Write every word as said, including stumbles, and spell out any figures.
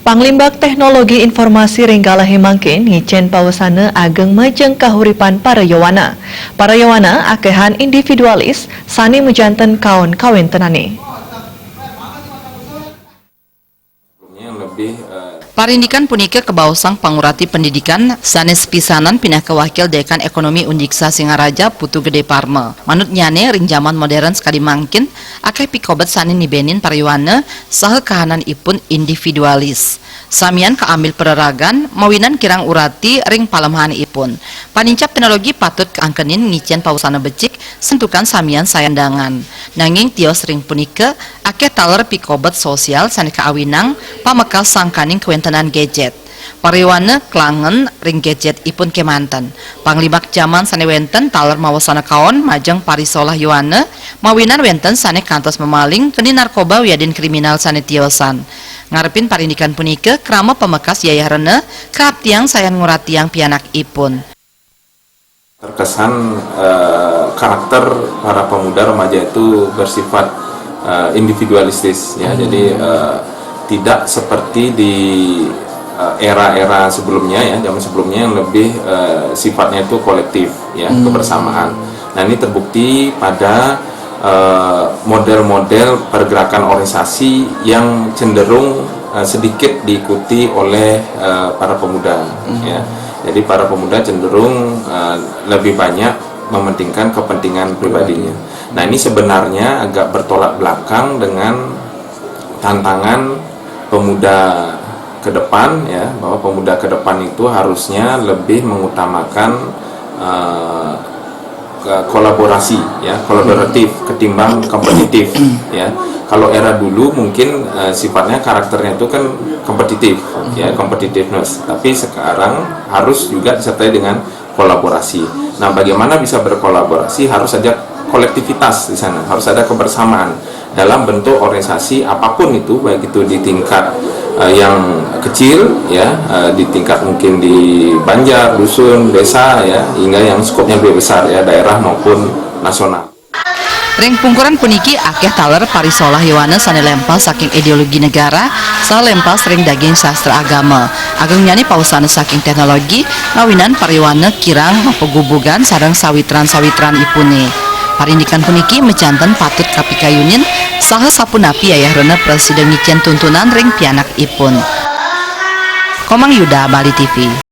Panglimbak Teknologi Informasi ring galahé mangkin ngicén pawesana ageng majeng kahuripan para yowana. Para yowana akéhan individualis sané majanten kaon kawéntenané. Parindikan punika kabaosang pangurati pendidikan sané sepisanan pinaka wakil Dekan Ekonomi Undiksa Singaraja Putu Gedé Parma. Manut nyané ring jaman modern sakadi mangkin, akéh pikobet sané nibénin para yowana saha kahananipun individualis. Samian kaambil pararagan mawinan kirang urati ring palemahanipun. Panincap teknologi patut kaangkenin ngicén pawesana becik santukan samian sayandangan. Nanging tios ring punika, akéh taler pikobet sosial sané kaawinang pamekas sangkaning kawéntenan gadget. Para yowana klangen ring gadgetipun kémanten. Panglimbak jaman sané wénten taler mawesana kaon majeng parisolah yowana, mawinan wénten sané kantos mamaling keni narkoba wiadin kriminal sané tiosan. Ngarepin parindikan punika krama pamekas Yayah Rena kaaptiang sayan nguratiang pianakipun. Terkesan eh, karakter para pemuda remaja itu bersifat eh, individualistis, ya. Jadi eh, tidak seperti di eh, era-era sebelumnya, ya, zaman sebelumnya yang lebih eh, sifatnya itu kolektif, ya, kebersamaan. Nah, ini terbukti pada eh, model-model pergerakan organisasi yang cenderung eh, sedikit diikuti oleh eh, para pemuda, ya. Jadi para pemuda cenderung eh, lebih banyak mementingkan kepentingan pribadinya. Nah, ini sebenarnya agak bertolak belakang dengan tantangan pemuda ke depan, ya, bahwa pemuda ke depan itu harusnya lebih mengutamakan eh, ke- kolaborasi, ya, kolaboratif ketimbang kompetitif, ya. Kalau era dulu mungkin eh, sifatnya, karakternya itu kan kompetitif, ya, competitiveness. Tapi sekarang harus juga disertai dengan kolaborasi. Nah, bagaimana bisa berkolaborasi? Harus ada kolektivitas di sana, harus ada kebersamaan dalam bentuk organisasi apapun itu, baik itu di tingkat eh, yang kecil, ya, eh, di tingkat mungkin di banjar, dusun, desa, ya, hingga yang skopnya lebih besar, ya, daerah maupun nasional. Ring pungkuran puniki akéh taler parisolah yowana sané lempas saking ideologi negara, saha lempas ring daging sastra agama. Agengnyané pawesana saking teknologi, mawinan para yowana kirang mapagubugan sareng sawitran-sawitranipune. Parindikan puniki majanten patut kapikayunin, saha sapunapi Yayah Rena prasida ngicén tuntunan ring pianakipun. Komang Yuda, Bali T V.